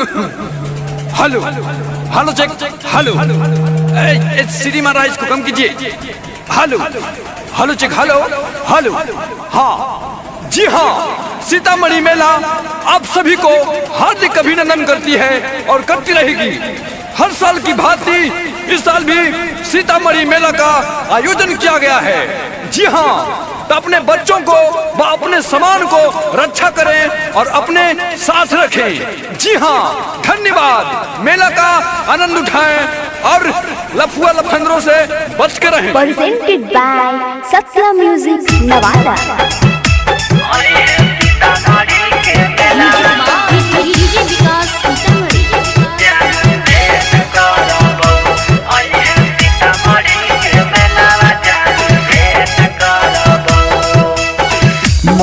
Hello hello check hello सीढ़ी मारा है, इसको कम कीजिए। Hello hello check hello hello. हाँ जी हाँ, सीतामढ़ी मेला आप सभी को हार्दिक अभिनंदन करती है और करती रहेगी। हर साल की भांति इस साल भी सीतामढ़ी मेला का आयोजन किया गया है। जी हाँ, तो अपने बच्चों को व अपने सामान को रक्षा करें और अपने साथ रखें। जी हाँ, धन्यवाद। मेला का आनंद उठाएं और लफुआ लफंदरों से बच के रहें। Presented by Satya Music Nawada. DJ Vikas Sitamarhi.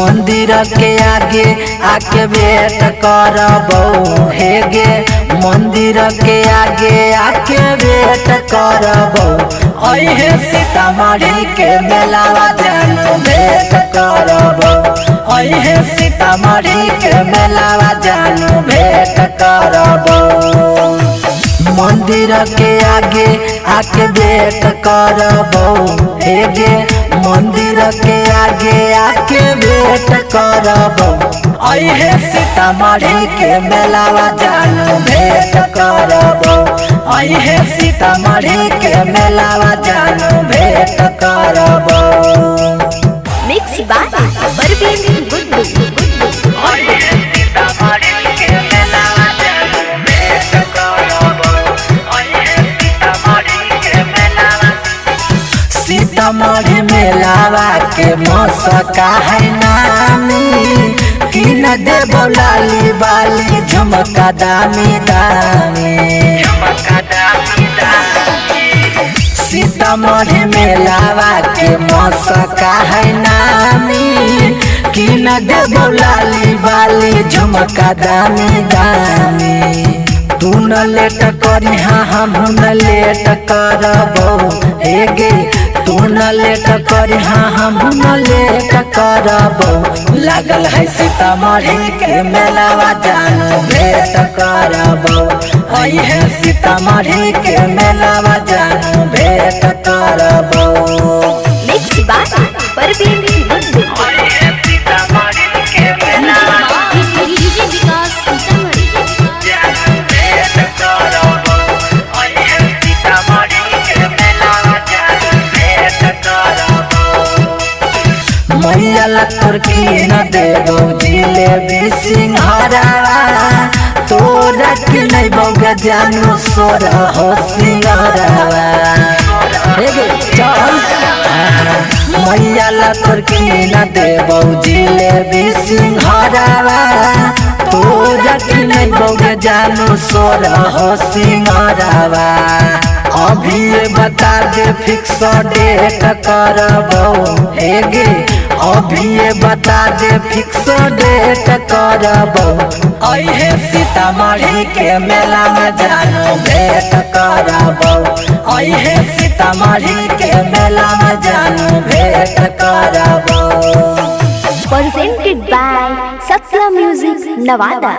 मंदिर के आगे आके भेंट करबौ हे गे, मंदिर के आगे आके भेंट करबौ। अहे सीतामढ़ी के मेलावा जानू भेंट करबौ। अहे सीतामढ़ी के मेलावा जानू भेंट करबौ। मंदिर के आगे आके भेंट करबौ हे गे, मंदिर के आगे आके भेंट करबौ। अहे सीतामढ़ी के मेलावा जानू भेंट करबौ। अहे सीतामढ़ी के मेलावा जानू भेंट करबौ। Mixed by Parveen Guddu. Sitamarhi मेलावा के मौसका है नामी, किन देबौ लाली बाली झुमका दामी दामी। सीतामढ़ी मेलावा के मौसका है नामी, किन देबौ लाली बाली झुमका दामी दामी। तू न लेट करी हाँ हम न लेट करबौ हे गे, तू न लेट करी हाँ हम न लेट करबौ। लागल है सीतामढ़ी के मेलावा जानू भेंट करबौ। अहे सीतामढ़ी के मेलावा जानू भेंट करबौ। Mixed by Parveen Guddu. DJ Vikas Sitamarhi. मैया लतुर की न देबौ जिलेबी सिंघारा, तोरा के नहीं बौगा जानू सोर हो सिंघारा। हे गे चल। मैया लतुर की न देबौ जिलेबी सिंघारा, तोरा के नहीं बौगा जानू सोर हो सिंघारा। अभी ये बता दे फिक्स डेट करबौ हे गे, अभी ये बता दे फिक्स डेट करबौ। अहे सीतामढ़ी के मेला में जानू भेंट करबौ। अहे सीतामढ़ी के मेला में जानू भेंट करबौ। Presented by Satya Music Nawada.